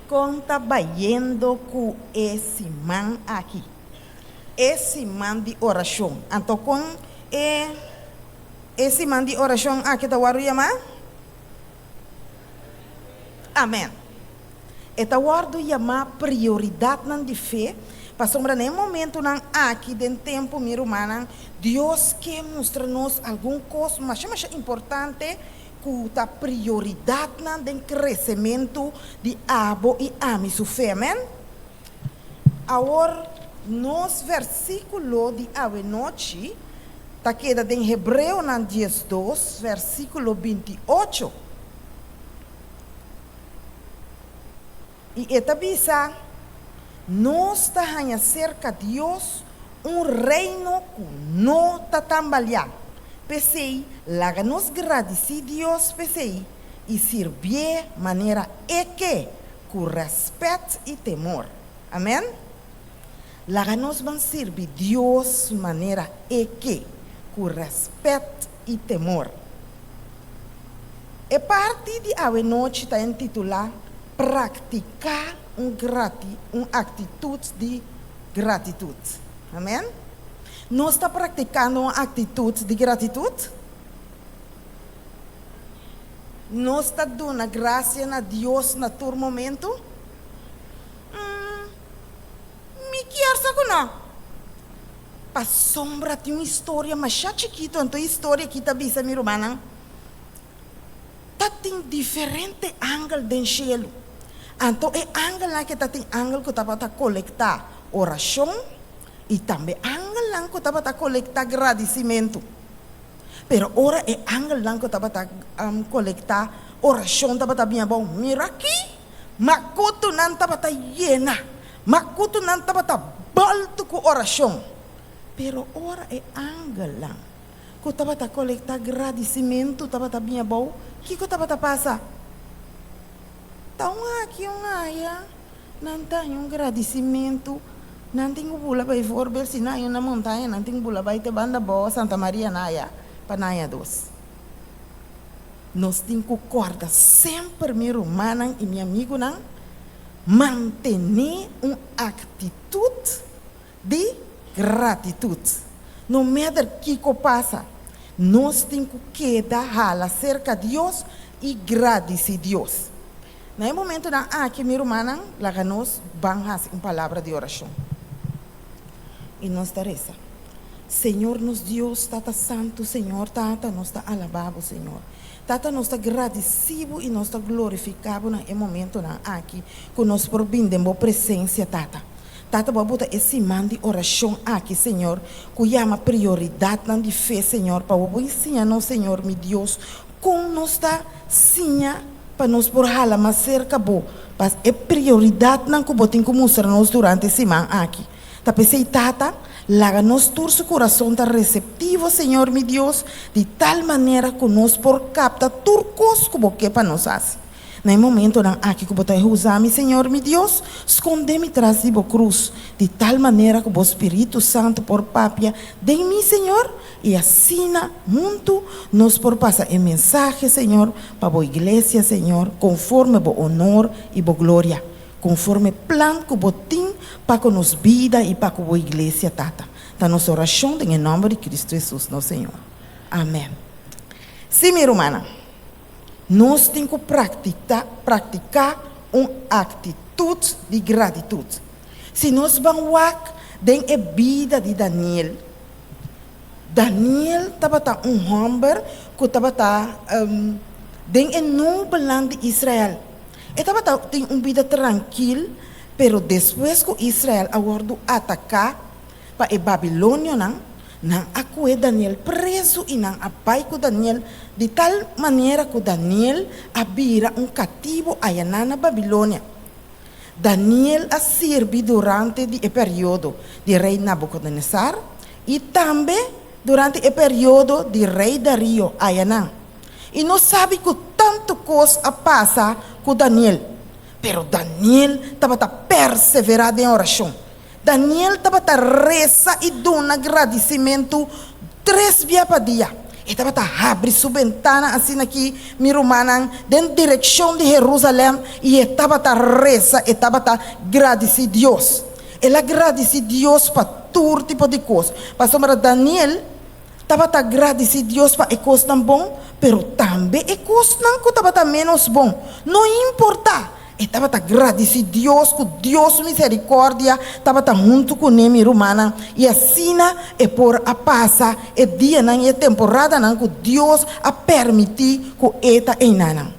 Kon ta bayendo ku e siman aki? E siman di orashon. Anto kon e e siman di orashon aki ta wòrdu yamá? Amèn. E ta wòrdu yamá prioridatnan di fe, pasobra na e momentunan aki den tempu, mi rumannan, Dios ke mustra nos algun kos masha masha importante ku ta prioridatnan den kresementu di abo i ami su fe. Amèn. Awor, nos versíkulo di awenochi ta keda den Hebreonan 12, versíkulo 28. I e ta bisa, Nos ta haña serka Dios un reino ku no ta tambaliá. P'esei, laga nos gradisí Dios p'esei i sirbié manera e ke, ku rèspèt i temor. Amèn. Laga nos ban sirbi Dios manera e ke, ku rèspèt i temor. E parti di awe nochi ta intitulá Praktiká un grati un aktitut di gratitut. Amèn. Nos ta praktikando un aktitut di gratitut? Nos ta duna grasia na Dios na tur momentu? Mm, mi kier sa ku no. Pasobra tin un historia masha chikitu, anto e historia aki ta bisa mi rumannan, ta tin diferente angel den shelu. Anto e angelnan aki ta tin angel ku tabata kolektá orashon i tambe angelnan ku tabata kolektá gradisimentu. Pero ora e angelnan ku tabata kolektá orashon tabata bin abou, mira aki! Makutunan tabata yena, makutunan tabata bòltu ku orashon. Pero ora e angelnan ku tabata kolektá gradisimentu tabata bin abou, kiko tabata pasa? Ta un aki un aya nan ta haña un gradisimentu, nan tin ku bula bai voorbeeld si nan haña na montaña nan tin ku bula bai te banda abou Santa Maria nan aya pa nan haña dos. Nos tin ku kòrda semper, mi rumannan i mi amigunan, mantené un aktitut di gratitut. No matter kiko pasa, nos tin ku keda hala serka Dios i gradisí Dios. Na e momentunan aki, mi rumannan, laga nos ban hasi un palabra di orashon. I nos ta resa. Señor nos Dios, Tata Santu, Señor Tata, nos ta alabá Bo, Señor. Tata, nos ta gradisí Bo i nos ta glorifiká Bo na e momentonan aki ku nos por bin den Bo presensia, Tata. Tata, Bo a bota e siman di orashon aki, Señor, ku yama prioridatnan di fe, Señor, pa Bo por insiña nos, Señor mi Dios, kon nos ta siña pa nos por hala mas serka Bo, pa e prioridatnan ku Bo tin ku mustra nos durante e siman aki. Ta p'esei, Tata, laga nos tur su kurason ta reseptivo, Señor mi Dios, di tal manera ku nos por kapta tur kos ku Bo ke pa nos hasi. Na e momentonan aki ku Bo ta usa mi, Señor mi Dios, skonde mi tras di Bo krus, di tal manera ku Bo Spiritu Santu por papia den mi, Señor, i asina huntu nos por pasa e mensahe, Señor, pa Bo iglesia, Señor, konforme Bo onor i Bo gloria. Konforme plan ku Bo tin pa ku nos bida i pa ku Bo iglesia, Tata. Ta nos orashon den e nòmber di Kristu Hesus nos Señor. Amèn. Sí, mi rumannan, nos tin ku praktita, praktiká un aktitut di gratitut. Si nos ban wak den e bida di Daniel, Daniel tabata un hòmber ku tabata den e nobelnan di Israel. E tabata tin un bida trankil, pero despues ku Israel a wòrdu ataká pa e babilonionan, nan a kue Daniel prezu i nan a bai ku Daniel di tal manera ku Daniel a bira un katibu ayaná na Babilonia. Daniel a sirbi durante di e periodo di rei Nabukodonosar i tambe durante e periodo di rei Dario ayanan. I nos sabi ku tantu kos a pasa ku Daniel, pero Daniel tabata perseverá den orashon. Daniel tabata resa i duna gradisimentu tres bia pa dia. E tabata habri su bentana asina aki, mi rumannan, den direkshon di Herusalèm, i e tabata resa, e tabata gradisí Dios. El a gradisí Dios pa tur tipo di kos. Pasobra Daniel tabata gradisí Dios pa e kosnan bon, pero tambe e kosnan ku tabata ménos bon. No importá, E tabata gradisí Dios ku Dios su miserikòrdia tabata huntu kuné, mi rumannan, i asina e por a pasa e dianan i e temporadanan ku Dios a permití ku e ta einanan.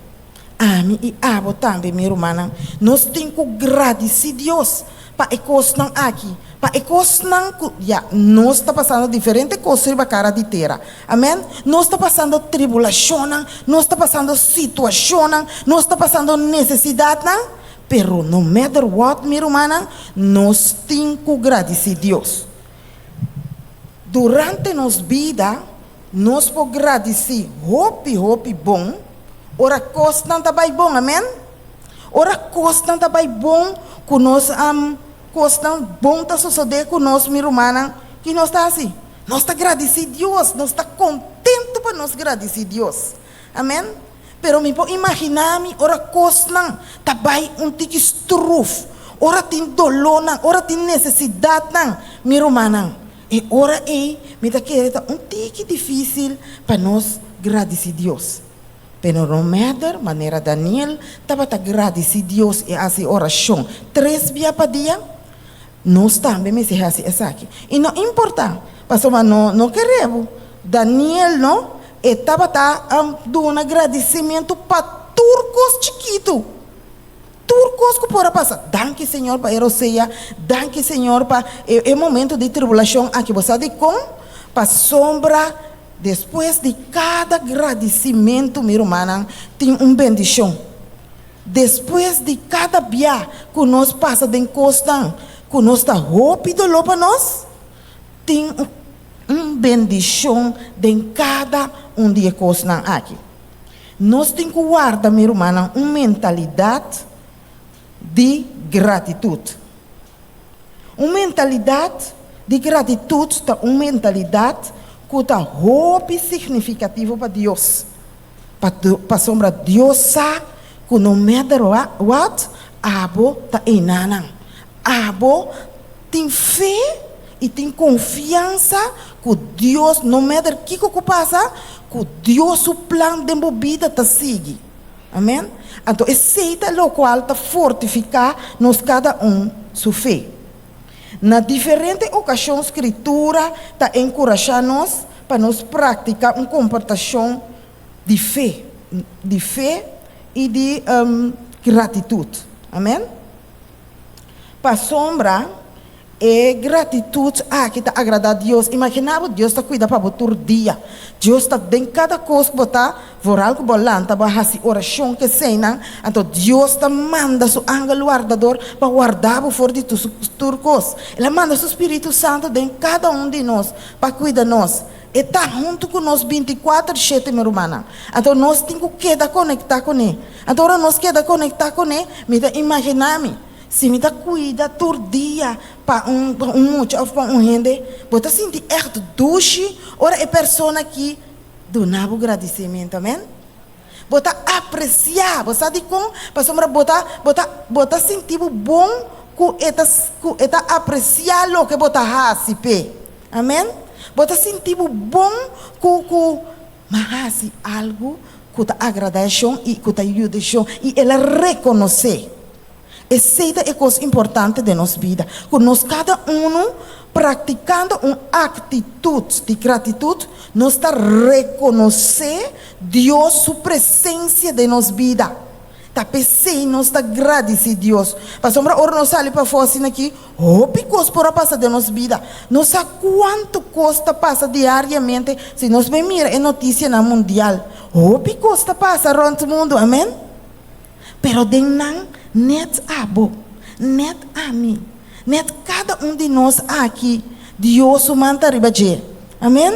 Ami i abo tambe, mi rumannan, nos tin ku gradisí Dios pa e kosnan aki, pa e kosnan ku, ya, nos ta pasando diferente kos riba kara di tera. Amèn. Nos ta pasando tribulashonnan, nos ta pasando situashonnan, nos ta pasando nesesidatnan, pero no matter what, mi rumannan, nos tin ku gradisí Dios. Durante nos bida, nos por gradisí hopi, hopi bon ora kosnan ta bai bon. Amèn. Ora kosnan ta bai bon ku nos, kosnan bon ta sosodé ku nos, mi rumannan, ki nos ta hasi? Nos ta gradisí Dios, nos ta kontentu pa nos gradisí Dios. Amèn. Pero mi por imaginá mi ora kosnan ta bai un tiki struf, ora tin dolónan, ora tin nesesidatnan, mi rumannan, e ora ei mi ta kere ta un tiki difísil pa nos gradisí Dios. Pero no matter, manera Daniel tabata gradisí Dios i hasi orashon tres bia pa dia, nos tambe mester hasi esaki. I no importá, pasobra no no kere bo, Daniel no, e tabata duna gradisimentu pa tur kos chikitu, tur kos ku por a pasa. Danki Señor pa e rosea, danki Señor pa e momento di tribulashon aki. Bo sa dikon? Pasobra Despues di kada gradisimentu, mi rumannan, tin un bendishon. Despues di kada bia ku nos pasa den kosnan ku nos ta hopi doló pa nos, tin un bendishon den kada un di e kosnan aki. Nos tin ku warda, mi rumannan, un mentalidat di gratitut. Un mentalidat di gratitut ta un mentalidat ku ta hopi signifikativo pa Dios, pasobra Dios sa ku no matter what, abo ta einanan. Abo tin fe i tin konfiansa ku Dios, no matter kiko ku pasa, ku Dios su plan den bo bida ta sigui. Amen. Anto esei ta lokual ta fortifiká nos kada un su fe. Na diferente okashon Skritura ta enkurashá nos pa nos praktiká un komportashon di fe, di fe i di gratitut. Amen. Pasobra e gratitut aki ta agradá Dios. Imaginá bo, Dios ta kuida pa bo tur dia. Dios ta den kada kos ku bo ta, vooral ku bo lanta bo a hasi orashon ku eseinan, anto Dios ta manda su angel wardador pa warda bo for di tur kos. El a manda su spiritu santu den kada un di nos pa kuida nos. E ta huntu ku nos bintikuater shete, mi rumannan. Anto nos tin ku keda konektá kuné. Anto ora nos keda konektá kuné, mi ta imaginá mi, Si mi ta kuida tur dia pa un pa un mucha òf pa un hende, bo ta sinti ègt dushi ora e persona aki duna bo gradisimentu. Amèn. Bo ta apresiá. Bo sa dikon? Pasobra bo ta bo ta bo ta sinti bo bon ku e ta ku e ta apresiá loke bo ta hasi p'e. Amèn. Bo ta sinti bo bon ku ku m'a hasi algu ku ta agradá e shon i ku ta yuda e shon i el a rekonosé. Esei ta e kos importante den nos bida, ku nos kada unu praktikando un aktitut di gratitut, nos ta rekonosé Dios su presensia den nos bida. Ta p'esei nos ta gradisí Dios. Pasobra ora nos sali pafó asina aki, hopi kos por a pasa den nos bida. Nos sa kuantu kos ta pasa diariamente si nos bai mira e notisianan mundial. Hopi kos ta pasa rònt mundu, amèn? Pero den nan net abo, net ami, net kada un di nos aki, Dios su man ta riba dje. Amen?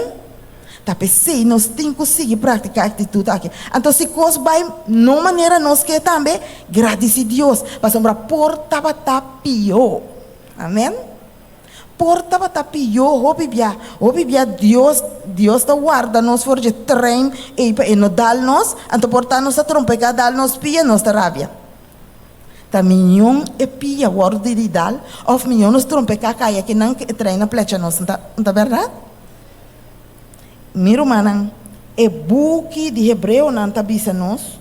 Ta p'esei nos tin ku sigui praktiká e aktitut aki. Anto si kos bai no manera nos ke tambe, gradisí Dios, pasobra por tabata pió. Amen? Por tabata pió hopi bia. Hopi bia Dios, Dios ta warda nos for dje trein ei pa e no dal nos, anto por ta nos ta trompeká dal nos pia, nos ta rabia. Ta miñon e pia wòrdu di dal òf miñon nos trompeká kai akinan ku e trein a plecha nos, no ta, no ta bèrdat? Mi rumannan, e buki di Hebreonan ta bisa nos,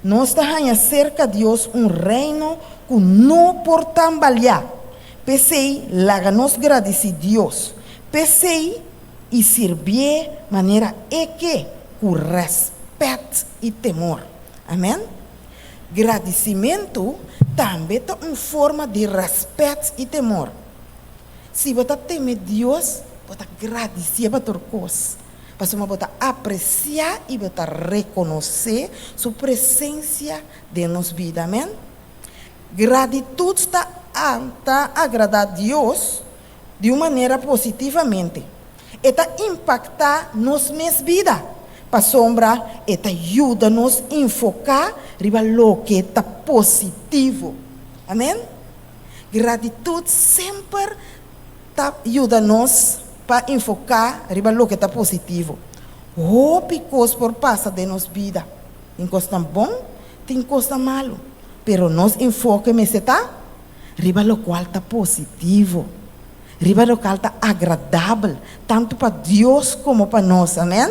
Nos ta haña serka Dios un reino ku no por tambaliá. P'esei, laga nos gradisí Dios p'esei i sirbié manera e ke, ku rèspèt i temor. Amèn. Gradisimentu tambe ta un forma di rèspèt i temor. Si bo ta teme Dios, bo ta gradisié pa tur kos, pasobra bo ta apresiá i bo ta rekonosé su presensia den nos bida. Amèn. Gratitut ta ta agradá Dios di un manera positivamente. E ta impaktá nos mes bida, pasobra e ta yuda nos enfoká riba loke ta positivo. Amèn. Gratitut semper ta yuda nos pa enfoká riba loke ta positivo. Hopi kos por pasa den nos bida. Tin kosnan bon, tin kosnan malu. Pero nos enfoke mester ta riba lokual ta positivo, riba lokual ta agradabel, tantu pa Dios komo pa nos. Amèn?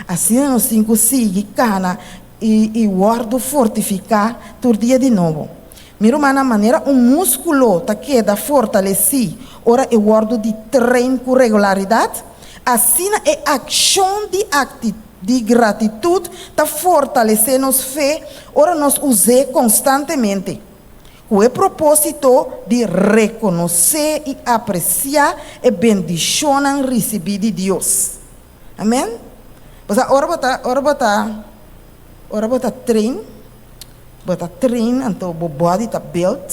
Asina nos tin ku sigui kana i i wòrdu fortifiká tur dia di nobo. Mi rumannan, manera un múskulo ta keda fortalesí ora e wòrdu di train ku regularidat, asina e akshon di akti di gratitut ta fortalesé nos fe ora nos us'é konstantemente, ku e propósito di rekonosé i apresiá e bendishonnan risibí di Dios. Amen. Bo sa ora bo ta ora bo ta ora bo ta train bo ta train anto bo body ta build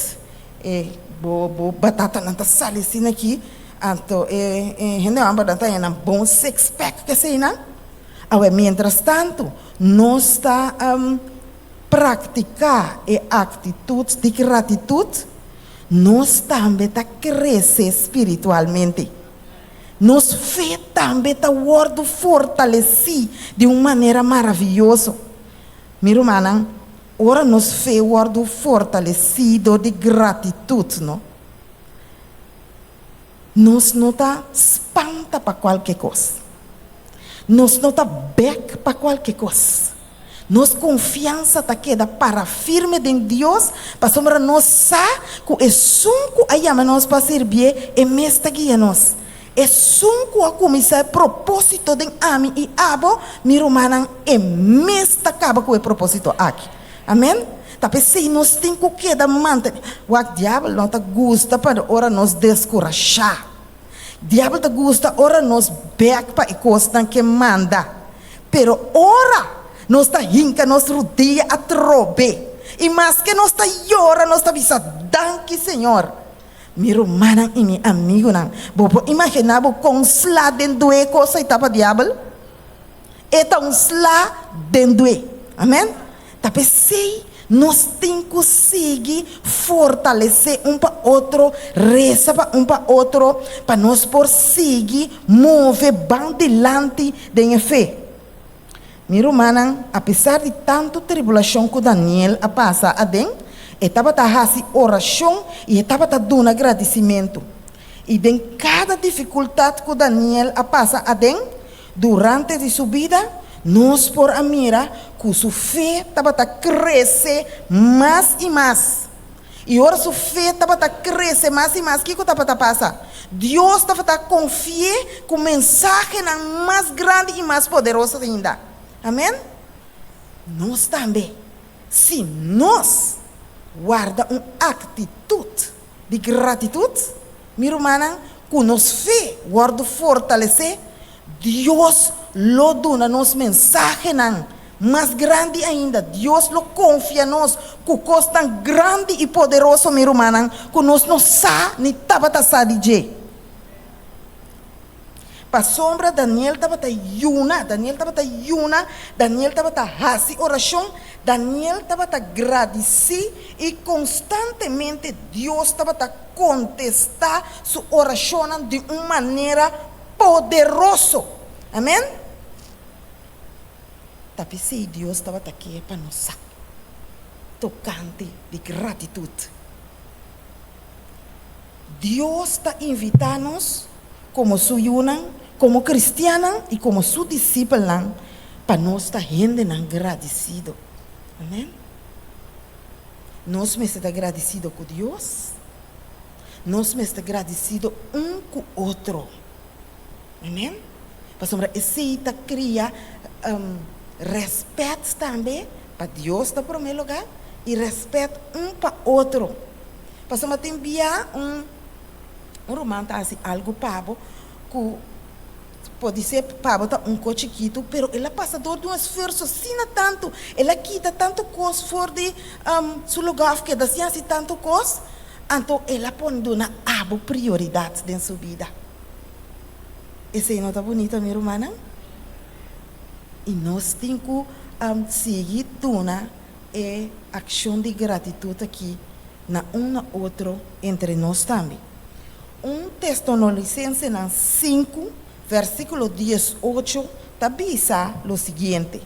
e bo bo batatanan ta sali asina aki anto e e hende hombernan ta haña nan bon six pack keseinan. Awe mientras tanto nos ta praktiká e aktitut di gratitut nos tambe ta krese spiritualmente. Nos fe tambe ta wòrdu fortalesí di un manera maravioso. Mi rumannan, ora nos fe wòrdu fortalesí dor di gratitut, no, nos no ta spanta pa kualke kos. Nos no ta bèk pa kualke kos. Nos konfiansa ta keda para firme den Dios pasobra nos sa ku esun ku a yama nos pa sirbié, e mes ta guia nos. Esun ku a kuminsá e propósito den ami i abo, mi rumannan, e mes ta kaba ku e propósito aki. Amèn. Ta p'esei nos tin ku keda mantené. Wak, Diabel no ta gusta pa ora nos deskurashá. Diabel ta gusta ora nos bèk pa e kosnan k'e manda. Pero ora nos ta hinka nos rudia atrobe i maske nos ta yora nos ta bisa, Danki Señor! Mi rumannan i mi amigunan, bo por imaginá bo kon sla den due kos ei ta pa Diabel? E ta un sla den due. Amen. Ta p'esei nos tin ku sigui fortalesé un pa otro, resa pa un pa otro, pa nos por sigui move ban dilanti den e fe. Mi rumannan, apesar di tantu tribulashon ku Daniel a pasa aden, e tabata hasi orashon i e tabata duna gradisimentu. I den kada difikultat ku Daniel a pasa aden, Durante di su bida, nos por a mira ku su fe tabata krese mas i mas. I ora su fe tabata krese mas i mas, kiko tabata pasa? Dios tabata konfi'é ku mensahenan mas grandi i mas poderoso ainda. Amèn? Nos tambe, si nos warda un aktitut di gratitut, Mi rumannan, ku nos fe wòrdu fortalesé, Dios lo duna nos mensahenan mas grandi ainda. Dios lo konfia nos ku kosnan grandi i poderoso, mi rumannan, ku nos no sa ni tabata sa di dje. Pasobra Daniel tabata yuna, Daniel tabata yuna, Daniel tabata hasi orashon, Daniel tabata gradisí i konstantemente Dios tabata kontestá su orashonnan di un manera poderoso. Amèn. Ta p'esei Dios tabata ke pa nos sa tokante di gratitut. Dios ta invitá nos komo su yunan, komo kristiannan i komo su disipelnan pa nos ta hendenan gradisido. Amèn. Nos mester ta gradisido ku Dios. Nos mester gradisido un ku otro. Amèn. Pasobra esei ta kria rèspèt tambe pa Dios na promé lugá i rèspèt un pa otro. Pasobra tin bia un un ruman ta hasi algu pa bo ku podisé pa bo ta un kos chikitu, pero el a pasa dor di un esfuerso asina tantu, el a kita tantu kos for di su lugá òf keda sin hasi tantu kos, anto el a pone duna abo prioridat den su bida. Esei no ta bunito, mi rumannan? I nos tin ku sigui duna e akshon di gratitut aki na un na otro entre nos tambe. Un Testonolisensenan sinku, versíkulo diesocho ta bisa lo siguiente,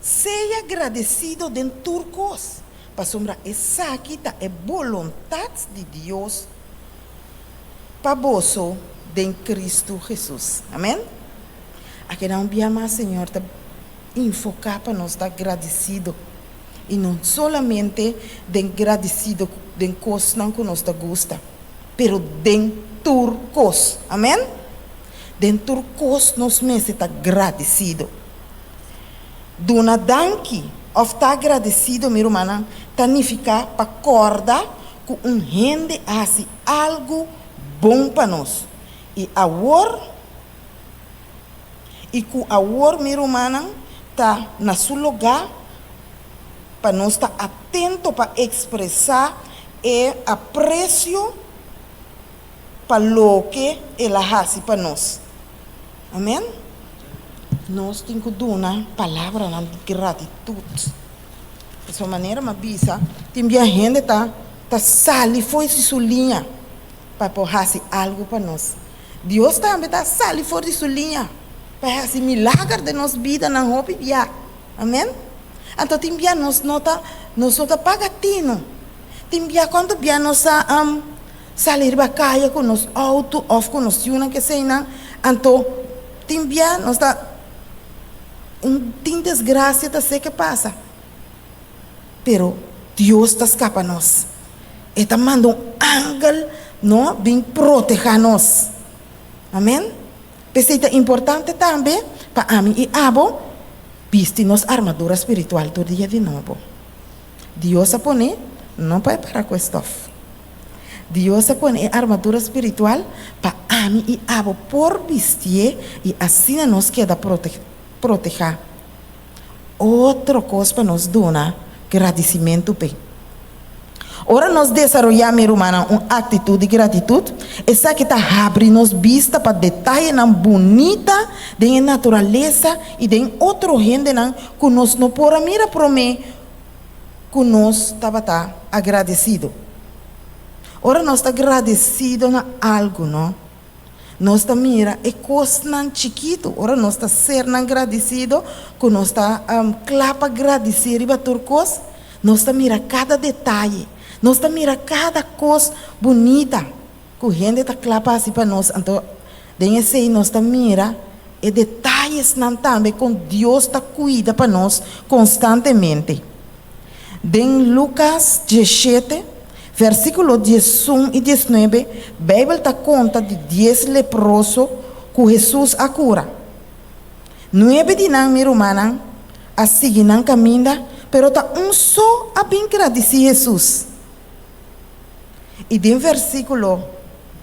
Sea gradesido den tur kos, pasobra esaki ta e boluntat di Dios pa boso den Kristu Hesus. Amèn. A keda un bia mas Señor ta enfoká pa nos ta gradisido, i no solamente den gradisido den kosnan ku nos ta gusta, pero den tur kos. Amèn. Den tur kos nos mester ta gradisido. Duna danki òf ta gradisido, mi rumannan, ta nifiká pa kòrda ku un hende a hasi algu bon pa nos. I awor, i ku awor, mi rumannan, ta na su lugá pa nos ta atento pa ekspresá e apresio pa loke el a hasi pa nos. Amen. Nos tin ku duna palabranan di gratitut. Pasobra manera mi a bisa, tin bia hende ta ta sali for di su liña pa por hasi algu pa nos. Dios tambe ta sali for di su liña pa e hasi milager den nos bidanan hopi bia. Amen. Anto tin bia nos no ta nos no ta paga tinu. Tin bia kuantu bia nos a sali riba kaya ku nos outo òf ku nos yunan keseinan, anto tin bia nos ta un tin desgrasia ta seke pasa. Pero Dios ta skapa nos. E ta manda un angel no bin protehá nos. Amen. P'esei ta importante tambe pa ami i abo bisti nos armadura spiritual tur dia di nobo. Dios a pone no pa e para ku e stof. Dios a pone e armadura spiritual pa ami i abo por bistié i asina nos keda protehá. Otro kos pa nos duna gradisimentu p'e. Ora nos desaroyá, mi rumannan, un aktitut di gratitut, esaki ta habri nos bista pa detayenan bunita den e naturalesa i den otro hendenan ku nos no por a mira promé ku nos tabata agradesido. Ora nos ta gradesido na algu, no, nos ta mira e kosnan chikitu. Ora nos ta sernan gradisido, ku nos ta kla pa gradisí riba tur kos, nos ta mira kada detaye, nos ta mira kada kos bunita ku hende ta kla pa hasi pa nos. Anto den esei nos ta mira e detayesnan tambe kon Dios ta kuida pa nos konstantemente. Den Lukas diesshete, versíkulo diesun i diesnuebe, Beibel ta konta di dies leproso ku Hesus a kura. Nuebe di nan, mi rumannan, a sigui nan kaminda, pero ta un so a bin gradisí Hesus. I den versíkulo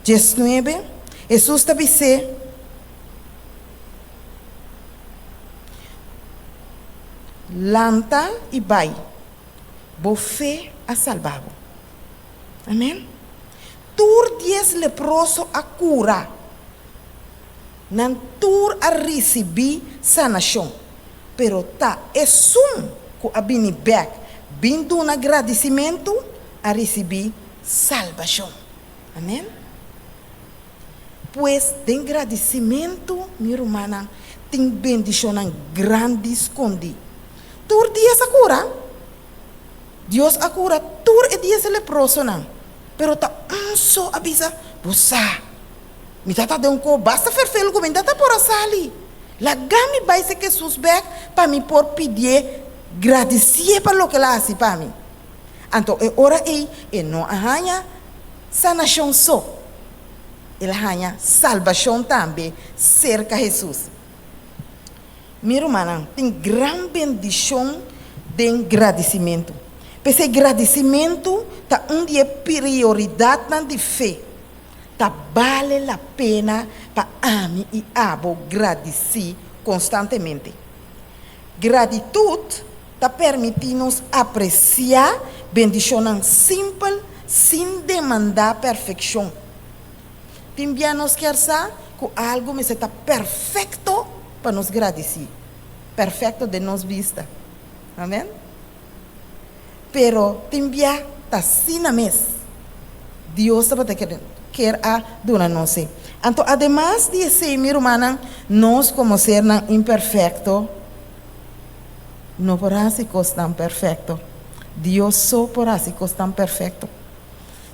diesnuebe, Hesus ta bis'é, Lanta i bai, bo fe a salba bo. Amen. Tur dies leproso a kura. Nan tur a risibí sanashon. Pero ta esun ku a bini bèk bin duna gradisimentu a risibí salbashon. Amèn. Pues, den gradisimentu, mi rumannan, tin bendishonnan grandi skondí. Tur dies a kura. Dios a kura tur e dies leprosonan, pero ta un so a bisa, Bo sa, mi ta ta den un ko basta ferfelu ku mi no ta por a sali. Laga mi bai serka Hesus bèk pa mi por pidié gradisié pa loke el a hasi pa mi. Anto e ora ei e no a haña sanashon so, el a haña salbashon tambe serka Hesus. Mi rumannan, tin gran bendishon den gradisimentu. P'esei gradisimentu ta un di e prioridatnan di fe. Ta bale la pena pa ami i abo gradisí konstantemente. Gratitut ta permití nos apresiá bendishonnan simpel sin demandá perfekshon. Tin bia nos kier sa ku algu mester ta perfekto pa nos gradisí, perfekto den nos bista. Amèn? Pero tin bia ta asina mes Dios tabata kier a duna nos e. Anto ademas di esei, mi rumannan, nos komo sernan imperfekto no por hasi kosnan perfekto. Dios so por hasi kosnan perfekto.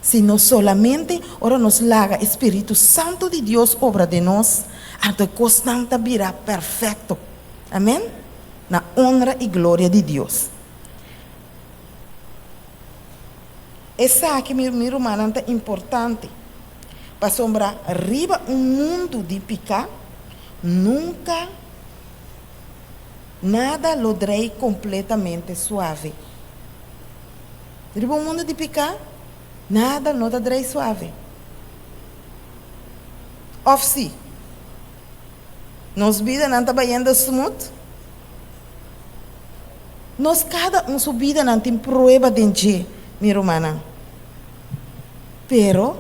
Sino solamente ora nos laga e spiritu santu di Dios obra den nos, anto e kosnan ta bira perfekto. Amen? Na onra i gloria di Dios. Esaki, mi rumannan, ta importante, pasobra riba un mundu di piká, nunka nada lo drei kompletamente suave. Riba un mundu di piká, nada no ta drei suave. Òf sí? Nos bidanan ta bayendo smooth? Nos kada un su bidanan tin prueba den dje, mi rumannan. Pero,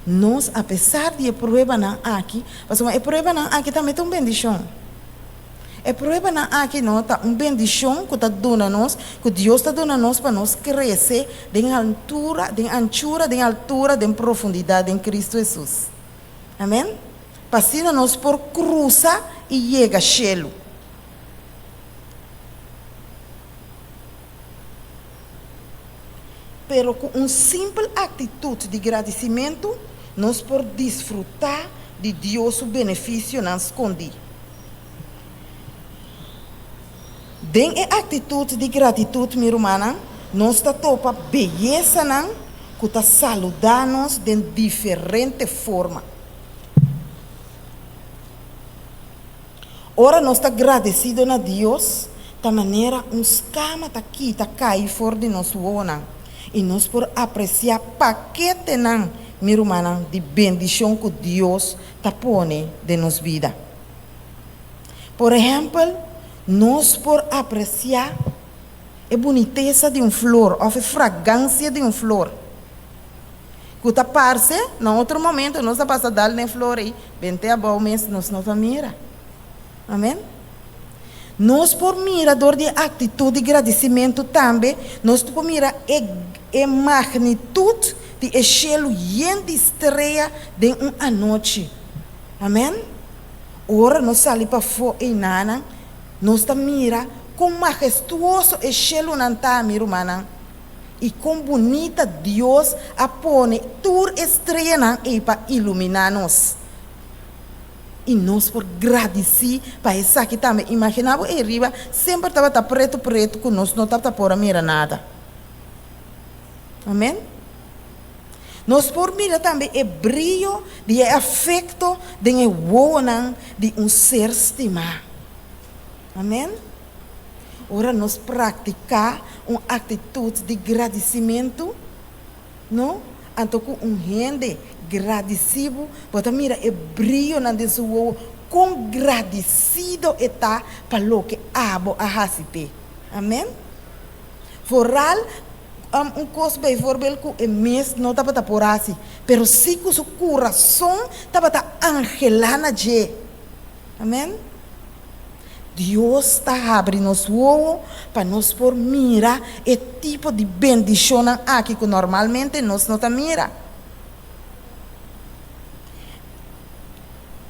nos apesar di e pruebanan aki, pasobra e pruebanan aki tambe ta un bendishon. E pruebanan aki no ta un bendishon ku ta duna nos, ku Dios ta duna nos pa nos krese den altura, den anchura, den altura, den profundidat den Kristu Hesus. Amen. Pa asina nos por krusa i yega shelu. Pero ku un simpel aktitut di gradisimentu, nos por disfrutá di Dios su benefisionan skondí. Den e aktitut di gratitut, mi rumannan, nos ta topa beyesanan ku ta saludá nos den diferente forma. Ora nos ta gradesido na Dios, ta manera un skama ta kita kai for di nos wowonan i nos por apresiá paketenan, mi rumannan, di bendishon ku Dios ta pone den nos bida. Por ehèmpel, nos por apresiá e bunitesa di un flor òf e fragansia di un flor ku ta parse na otro momento nos ta pasa dal den e flor ei bente abou mes nos no ta mira. Amèn. Nos por mira dor di e aktitut di gradisimentu tambe nos por mira e e magnitut di e shelu yen di strea den un anochi. Amèn. Ora nos sali pafó einanan, nos ta mira kon mahestuoso e shelunan ta, mi rumannan, i kon bunita Dios a pone tur e streanan ei pa iluminá nos. I nos por gradisí pa esaki tambe. Imaginá bo ei riba semper tabata pretu pretu ku nos no tabata por a mira nada. Amèn. Nos por mira tambe e brio di e afekto den e wowonan di un ser stimá. Amèn. Ora nos praktiká un aktitut di gradisimentu, no, anto ku un hende gradisí bo, bo ta mira e brionan den su wowo, kon gradisido e ta pa loke abo a hasi p'e. Amèn. Foral. un kos bijvoorbeeld ku e mes no tabata por hasi, pero sí ku su kurason tabata anhelá na dje. Amèn. Dios ta habri nos wowo pa nos por mira e tipo di bendishonnan aki ku normalmente nos no ta mira.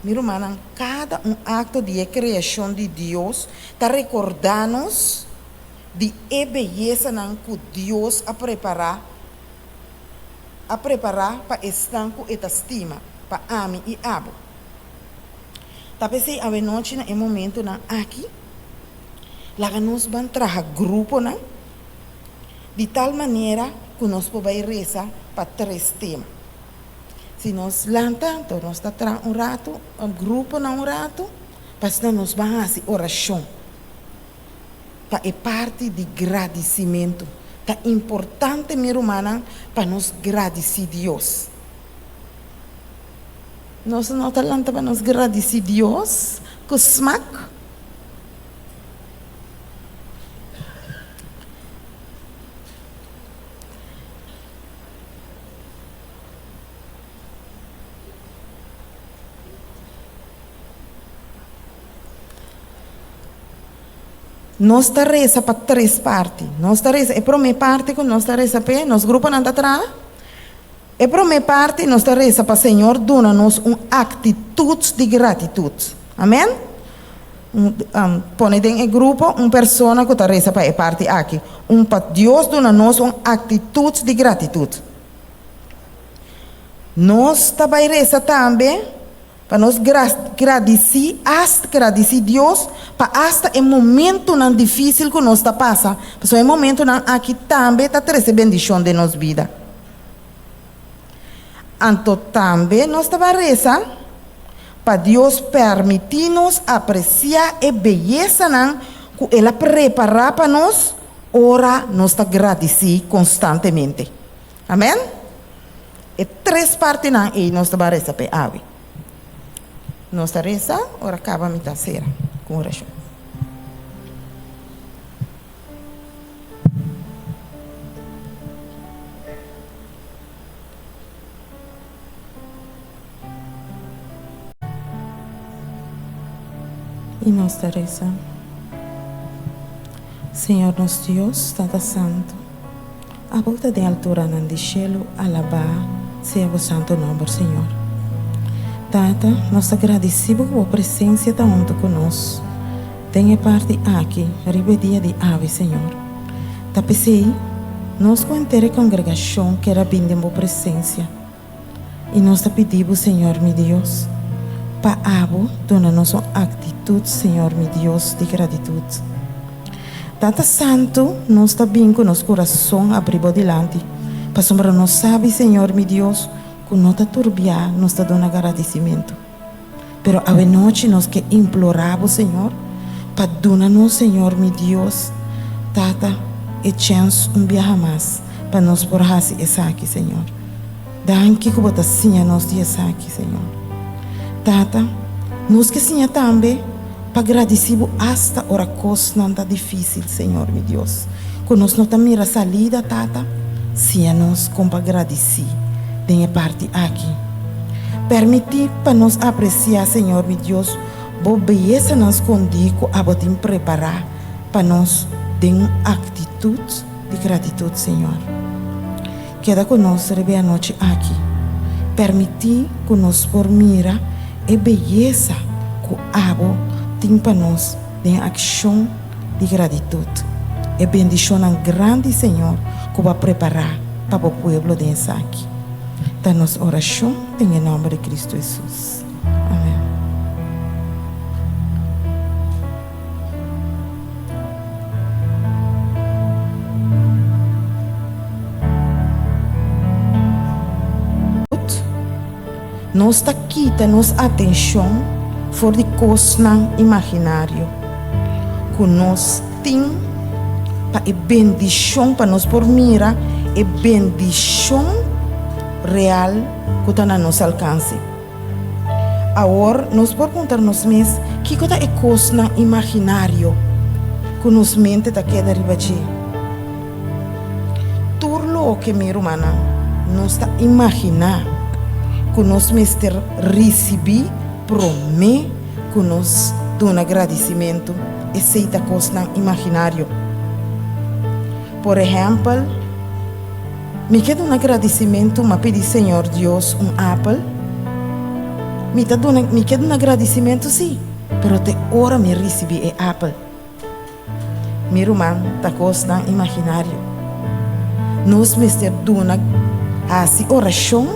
Mi rumannan, kada un akto di e kreashon di Dios ta rekordá nos di e beyesanan ku Dios a prepará a prepará pa esnan ku e ta stima, pa ami i abo. Ta p'esei awenochi na e momentunan aki, laga nos ban traha gruponan di tal manera ku nos por bai resa pa tres tema. Si nos lanta, anto nos ta traha un ratu, un gruponan un ratu, pa asina nos ban hasi orashon. Pa e parti di gradisimentu. Ta importante, mi rumannan, pa nos gradisí Dios. Nos no ta lanta pa nos gradisí Dios ku smak? Nos ta resa pa tres parti. Nos ta resa, e promé parti ku nos ta resa p'e, nos gruponan ta traha. E promé parti nos ta resa pa Señor duna nos un aktitut di gratitut. Amèn? Pone den e grupo un persona ku ta resa pa e parti aki. Un pa Dios duna nos un aktitut di gratitut. Nos ta bai resa tambe pa nos gradisí asta gradisí Dios pa asta e momentunan difísil ku nos ta pasa, pasobra e momentunan aki tambe ta trese bendishon den nos bida. Anto tambe nos ta bai resa pa Dios permití nos apresiá e beyesanan ku el a prepará pa nos ora nos ta gradisí konstantemente. Amèn? E tres partinan ei nos ta bai resa p'e awe. Nos ta resa ora kaba mi ta sera ku un orashon. I nos ta resa, Señor nos Dios, Tata Santu, Abo ta den alturanan di shelu, alabá sea Bo santu nòmber, Señor. Tata, nos ta gradisí Bo ku Bo presensia ta huntu ku nos den e parti aki riba e dia di awe, Señor. Ta p'esei, nos ku henter e kongregashon ker a bin den Bo presensia. I nos ta pidi Bo, Señor mi Dios, pa Abo duna nos un aktitut, Señor mi Dios, di gratitut. Tata Santu, nos ta bin ku nos kurason abri Bo dilanti, pasobra nos sabi, Señor mi Dios, ku no ta tur bia nos ta duna gradisimentu. Pero awenochi nos ke implorá Bo, Señor, pa duna nos, Señor mi Dios, Tata, e chèns un biaha mas pa nos por hasi esaki, Señor. Danki ku Bo ta siña nos di esaki, Señor. Tata, nos ke siña tambe pa gradisí Bo asta ora kosnan ta difísil, Señor mi Dios, ku nos no ta mira salida, Tata, siña nos kon pa gradisí den e parti aki. Permití pa nos apresiá, Señor mi Dios, Bo beyesanan skondí ku Abo tin prepará pa nos den un aktitut di gratitut, Señor. Keda ku nos riba e anochi aki. Permití ku nos por mira e beyesa ku Abo tin pa nos den akshon di gratitut. E bendishonnan grandi, Señor, ku Bo a prepará pa Bo pueblo den esaki. Ta nos orashon den e nòmber di Kristu Hesus. Amèn. Nos ta kita nos atenshon for di kosnan imaginario ku nos tin pa e bendishon, pa nos por mira e bendishon real ku ta na nos alkanse. Awor nos por puntra nos mes, Kiko ta e kosnan imaginario ku nos mente ta keda riba dje? Tur. loke, mi rumannan, nos ta imaginá ku nos mester risibí promé ku nos duna gradisimentu, esei ta kosnan imaginario. Por ehèmpel, Mi ke duna gradisimentu, m'a pidi Señor Dios un apel. Mi ta duna, mi ke duna gradisimentu sí, pero te ora mi risibí e apel. Mi ruman, ta kosnan imaginario. Nos mester duna, hasi orashon.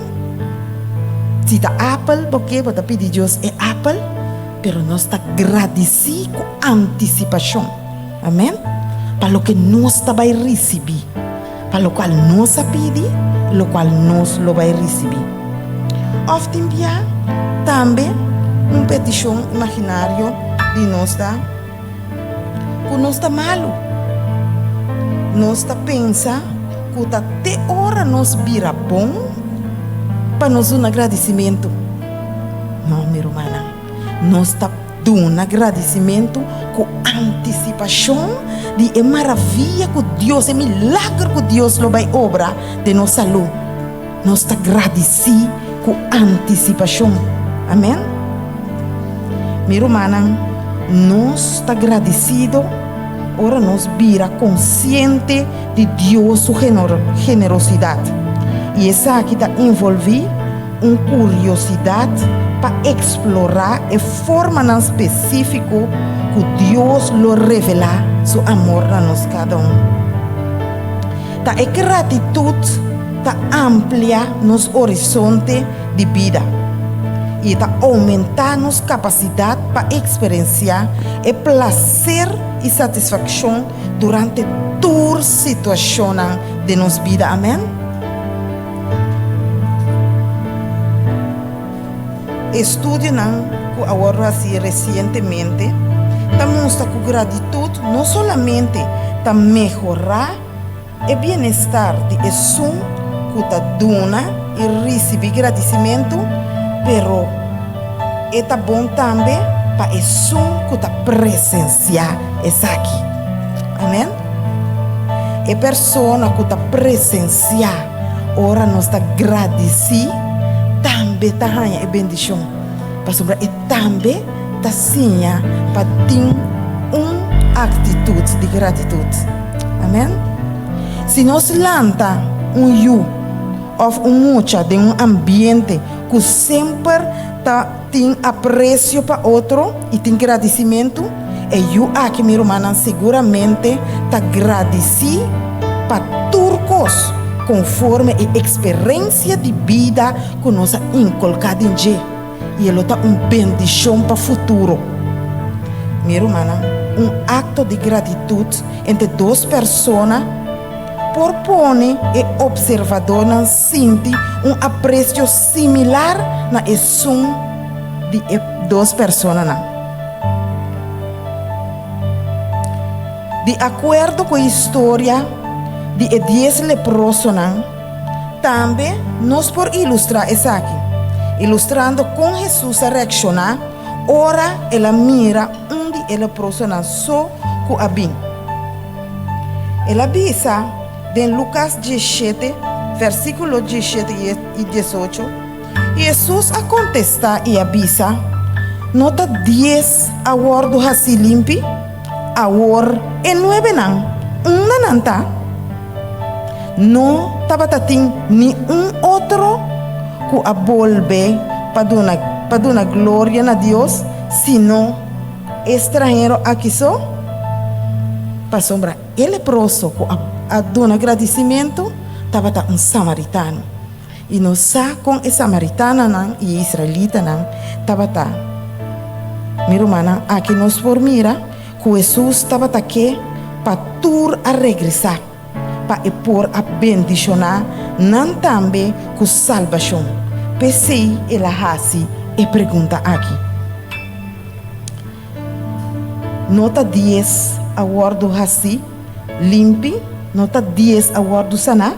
Si ta apel bo ke, bo ta pidi Dios e apel, pero nos ta gradisí ku antisipashon. Amen. Pa loke nos ta bai risibí. Pa lokual nos a pidi, lokual nos lo bai risibí. Òf tin bia tambe un petishon imaginario di nos ta ku nos ta malu. Nos ta pensa ku ta te ora nos bira bon pa nos duna gradisimentu. No, mi rumannan, nos ta duna gradisimentu ku antisipashon di e maravia ku Dios, e milager ku Dios lo bai obra den nos salú. Nos ta gradisí ku antisipashon. Amèn. Mi rumannan, nos ta gradisido ora nos bira konsiente di Dios su generosidat. I esaki ta involví un kuriosidat pa eksplorá e formanan spesífiko ku Dios lo revelá su amor na nos kada un. Ta e gratitut ta amplia nos horizonte di bida i e ta oumentá nos kapasidat pa eksperensiá e plaser i satisfakshon durante tur situashonnan den nos bida. Amèn. Estudionan ku a wòrdu hasí resientemente ta mustra ku gratitut no solamente ta mehorá e bienestar di esun ku ta duna i risibí gradisimentu, pero e ta bon tambe pa esun ku ta presensiá esaki. Amèn. E persona ku ta presensiá ora nos ta gradisí tambe ta haña e bendishon, pasobra e tambe ta siña pa tin un aktitut di gratitut. Amèn. Si nos lanta un yu òf un mucha den un ambiente ku semper ta tin apresio pa otro i tin gradisimentu, e yu aki, mi rumannan, siguramente ta gradisí pa tur kos konforme e eksperensia di bida ku nos a inkolká den dje, i e lo ta un bendishon pa futuro. Mi rumannan, un akto di gratitut entre dos persona por pone e opservadornan sinti un apresio similar na esun di e dos personanan. Di akuerdo ku e historia di e dies leprosonan, tambe nos por ilustrá esaki, ilustrando kon Hesus a reakshoná ora el a mira un di e leprosonan so ku a bin. El a bisa den Lukas diesshete, versíkulo diesshete i diesocho, Hesus a kontestá i a bisa, No ta dies a wòrdu hasí limpi? Awor e nuebenan, unda nan ta? No tabata tin ni un otro ku a bolbe pa duna pa duna gloria na Dios, sino e stranhero aki so? Pasobra e leproso ku a duna gradisimentu tabata un samaritano. I nos sa kon e samaritanonan i e israelitanan tabata. Mi rumannan, aki nos por mira ku Hesus tabata ke pa tur a regresá, pa e por a bendishoná nan tambe ku salbashon. P'esei el a hasi e pregunta aki. No ta dies a wòrdu hasí limpi? No ta dies a wòrdu saná?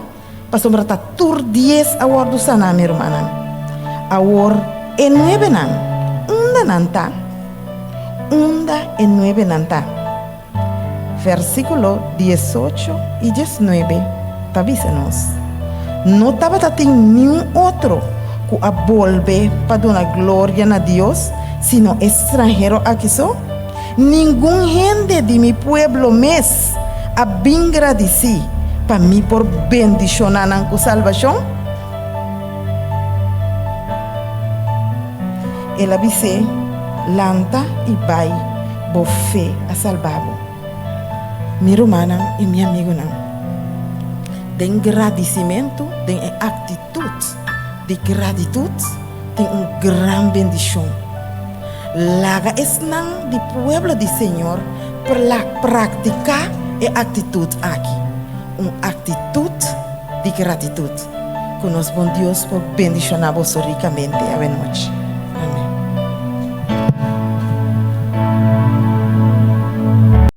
Pasobra ta tur dies a wòrdu saná, mi rumannan. Awor, e nuebenan, unda nan ta? Unda e nuebenan ta? Versíkulo diesocho i diesnuebe. ta bisa nos, No tabata tin niun otro ku a bolbe pa duna gloria na Dios sino e stranhero aki so? Ningun hende di mi pueblo mes a bin gradisí pa mi por bendishoná nan ku salbashon? El a bis'é, Lanta i bai, bo fe a salba bo. Mi rumannan i mi amigunan, den gradisimentu, den e aktitut di gratitut, tin un gran bendishon. Laga esnan di pueblo di Señor praktiká e aktitut aki, un aktitut di gratitut. Ku nos bon Dios por bendishoná boso rikamente awenochi.